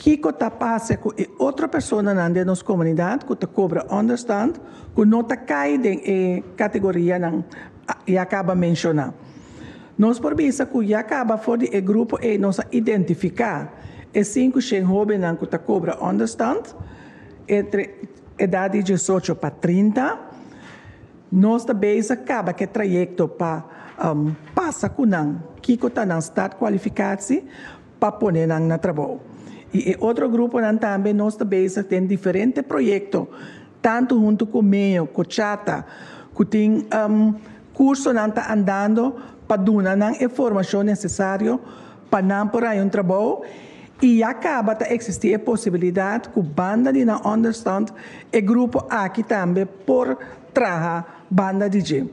Kiko ta pasa ku e otro personanan den nos komunidat ku ta kobra ònderstant ku no ta kai den e kategorianan ya kaba menshoná? Nos por bisa ku ya kaba for di e grupo ei nos a identifiká e 500 hóbennan ku ta kobra ònderstant entre edat di 18 pa 30. Nos ta bezig kaba ku e trayekto pa pasa ku nan kiko ta nan startkwalificatie pa pone nan na trabou. I e otro gruponan tambe nos ta bezig den diferente proyekto, tantu huntu ku MEO, ku CHATA, ku tin kursonan ta andando pa duna nan e formashon nesesario pa nan por haña un trabou i ya kaba ta eksistí e posibilidat ku banda di nan ònderstand e grupo aki tambe por traha banda di dje.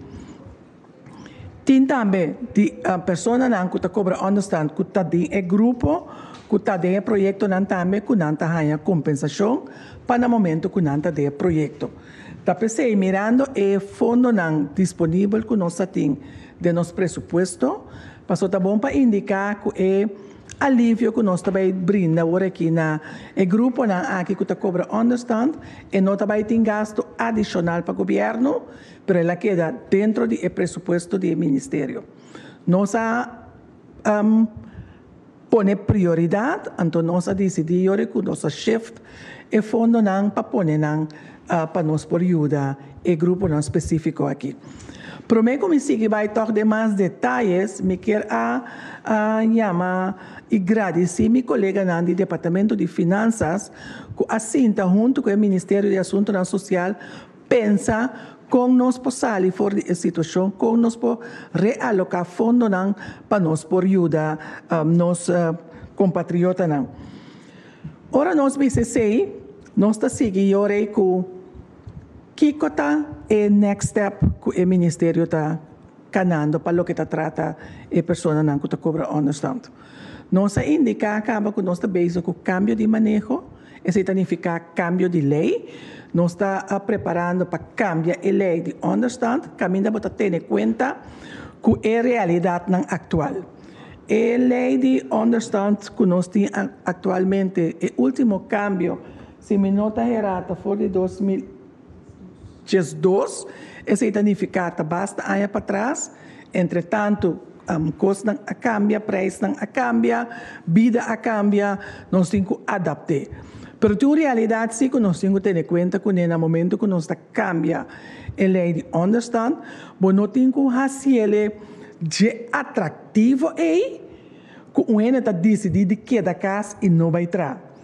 Tin tambe di personanan ku ta kobra ònderstand ku ta den e grupo ku ta den e proyektonan tambe ku nan ta haña kompensashon pa na momento ku nan ta den e proyekto. Ta p'esei mirando e fondonan disponibel ku nos ta tin den nos presupuesto, pasobra ta bon pa indiká ku e alivio ku nos ta bai brinda awor aki na e gruponan aki ku ta kobra ònderstand e no ta bai tin gastu adishonal pa gobièrnu, pero el a keda dentro di e presupuesto di e ministerio. Nos a pone prioridat, anto nos a disidí yori ku nos a shift e fondonan pa pone nan pa nos por yuda e gruponan spesífiko aki. Promé ku mi sigui bai tòg den mas detayes, mi kier a yama i gradisí mi koleganan di Departamento di Finansas ku a sinta huntu ku e Ministerio di Asuntunan Sosial pensa kon nos por sali for di e situashon, kon nos por realoká fondonan pa nos por yuda nos kompatriotanan. Ora nos bisa esei, nos ta sigui yora ku kiko ta e next step ku e ministerio ta kanando pa loke ta trata e personanan ku ta kobra ònderstand. Nos a indiká kaba ku nos ta bezig ku kambio di maneho, esei ta nifiká kambio di lei. Nos ta preparando pa kambia e lei di ònderstand kaminda bo ta tene kuenta ku e realidatnan aktual. E lei di ònderstand ku nos tin aktualmente, e último kambio, si mi no ta herá, ta for di 2012, esei ta nifiká ta basta aña patras. Entretantu, kosnan a kambia, preisnan a kambia, bida a kambia, nos tin ku adapt'é. Pero tin un realidat sí ku nos tin ku tene kuenta kuné na momento ku nos ta kambia e lei di ònderstand, bo no tin ku hasiel dje atraktivo ei ku un hende ta disidí di keda kas i no bai traha.